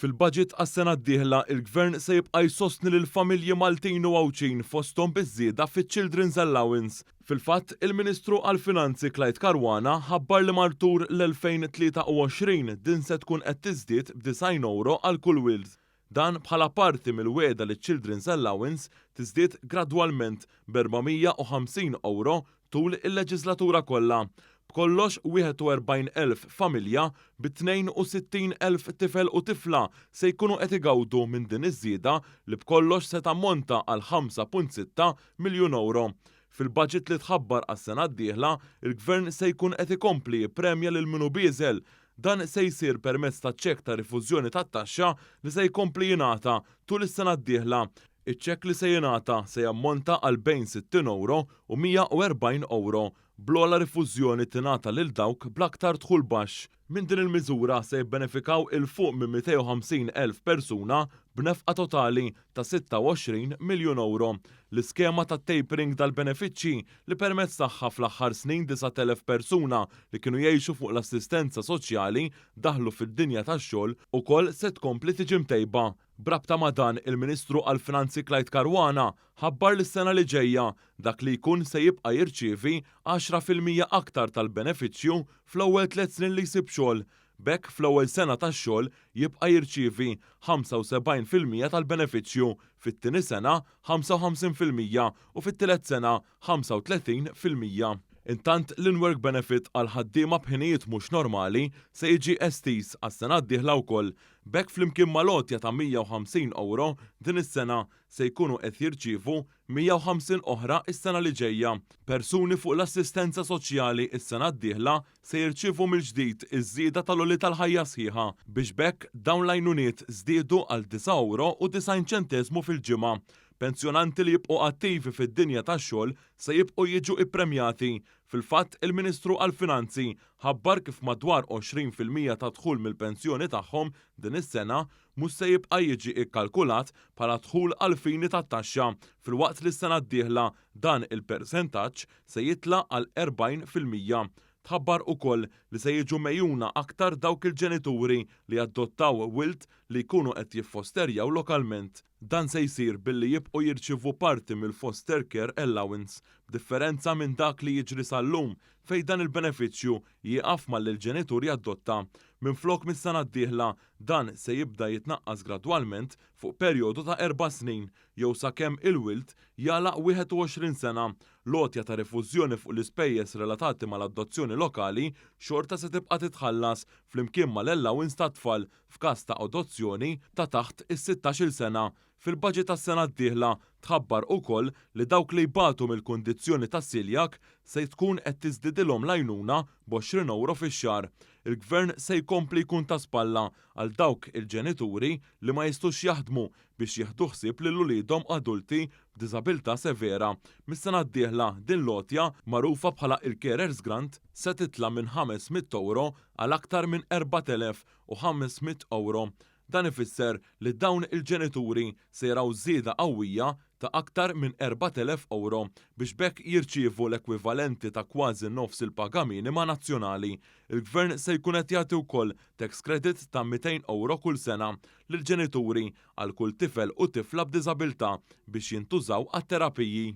Fil-budget għas-sena d-dieħla, il-Gvern se jibqa' jsostni lill-familji Maltin u Għawdxin fosthom biż-żieda fiċ-Children's Allowance. Fil-fatt, il-Ministru għall-Finanzi Clyde Caruana ħabbar li martur l-2023 din se tkun qed tiżdied b'90 ewro għal kull wild. Dan bħala parti mill-wegħda li ċ-Children's Allowance tiżdied gradwalment b'450 ewro tul il-leġiżlatura kollha. B'kollox 41,000 familja bi 62,000 tifel u tifla se jkunu qed igawdu minn din iż-żieda li b'kollox se tammonta għal 5.6 miljun ewro. Fil-budget li tħabbar għas-sena d-dieħla, il-Gvern se jkun qed ikompli jippremja lil min hu bieżel. Dan se jsir permezz ta' ċekk ta' rifużjoni tat-taxxa li se jkompli jingħata tul is-sena d-dieħla. Iċ-ċekk li se jingħata se jammonta għal bejn 60 ewro u 140 ewro, bl-ogħla rifużjoni tingħata lil dawk bl-aktar dħul baxx. Minn din il-miżura se jibbenefikaw 'il fuq minn 250,000 persuna b'nefqa totali ta' 26 miljun ewro. L-iskema ta' tapering tal-benefiċċji li permezz tagħha fl-aħħar snin 9,000 persuna li kienu jgħixu fuq l-assistenza soċjali daħlu fid-dinja tax-xogħol ukoll se tkompli tiġi mtejba. B'rabta ma' dan, il-Ministru għall-Finanzi Clyde Caruana ħabbar li s-sena li ġejja, dak li jkun se jibqa' jirċievi 10% aktar tal-benefiċċju fl-ewwel tlett snin li jsib xogħol. B'hekk fl-ewwel sena tax-xogħol jibqa' jirċievi 75% tal-benefiċċju, fit-tieni sena 55% u fit-tielet sena 35%. Intant, l-in-work benefit għal ħaddiema b'ħinijiet mhux normali se jiġi estiż għas-sena d-dieħla wkoll. B'hekk flimkien mal-għotja ta' 150 ewro din is-sena se jkunu qed jirċievu 150 oħra s-sena li ġejja. Persuni fuq l-assistenza soċjali s-sena d-dieħla se jirċievu mill-ġdid iż-żieda tal-għoli tal-ħajja sħiħa biex b'hekk dawn l-għajnuniet żdiedu għal disa' ewro u 90 ċenteżmu fil-ġimgħa. Pensjonanti li jibqgħu attivi fid-dinja tax-xogħol se jibqgħu jiġu ippremjati. Fil-fatt, il-Ministru għall-Finanzi ħabbar kif madwar 20% tad-dħul mill-pensjoni tagħhom din is-sena mhux se jibqa' jiġi kkalkulat bħala dħul għall-fini tat-taxxa, filwaqt li s-sena d-dieħla dan il-persentaġġ se jitla' għal 40%. Tħabbar ukoll li se jiġu megħjuna aktar dawk il-ġenituri li jadottaw wild li jkunu qed jiffosterjaw lokalment. Dan se jsir billi jibqgħu jirċievu parti mill-foster care allowance, b'differenza minn dak li jiġri sal-lum fejn dan il-benefiċċju jieqaf malli l-ġenitur jadotta. Minflok mis-sena d-dieħla, dan se jibda jitnaqqas gradwalment fuq perjodu ta' erba' snin jew sakemm il-wild jagħlaq 21 sena. L-għotja ta' rifużjoni fuq l-ispejjeż relatati mal-adozzjoni lokali xorta se tibqa' titħallas flimkien mal-allowance tat-tfal f'każ ta' adozzjoni ta' taħt is-sittax-il sena. Fil-baġit għas-sena d-dieħla tħabbar ukoll li dawk li jbatu mill-kundizzjoni ta' celiac se tkun qed tiżdidilhom l-għajnuna b'20 ewro fix-xahar. Il-Gvern se jkompli jkun ta' spalla għal dawk il-ġenituri li ma jistgħux jaħdmu biex jieħdu ħsieb lil uliedhom adulti b'diżabilità severa. Mis-sena d-dieħla din l-għotja, magħrufa bħala il-Carers Grant, se titla' minn 500 ewro għal aktar minn 4,500 ewro. Dan ifisser li dawn il-ġenituri se jaraw żieda qawwija ta' aktar minn 4,000 ewro biex b'hekk jirċievu l-ekwivalenti ta' kważi nofs il-paga minima nazzjonali. Il-Gvern se jkun qed jagħti wkoll tax credit ta' 200 ewro kull sena lill-ġenituri għal kull tifel u tifla b'diżabilità biex jintużaw għat-terapiji.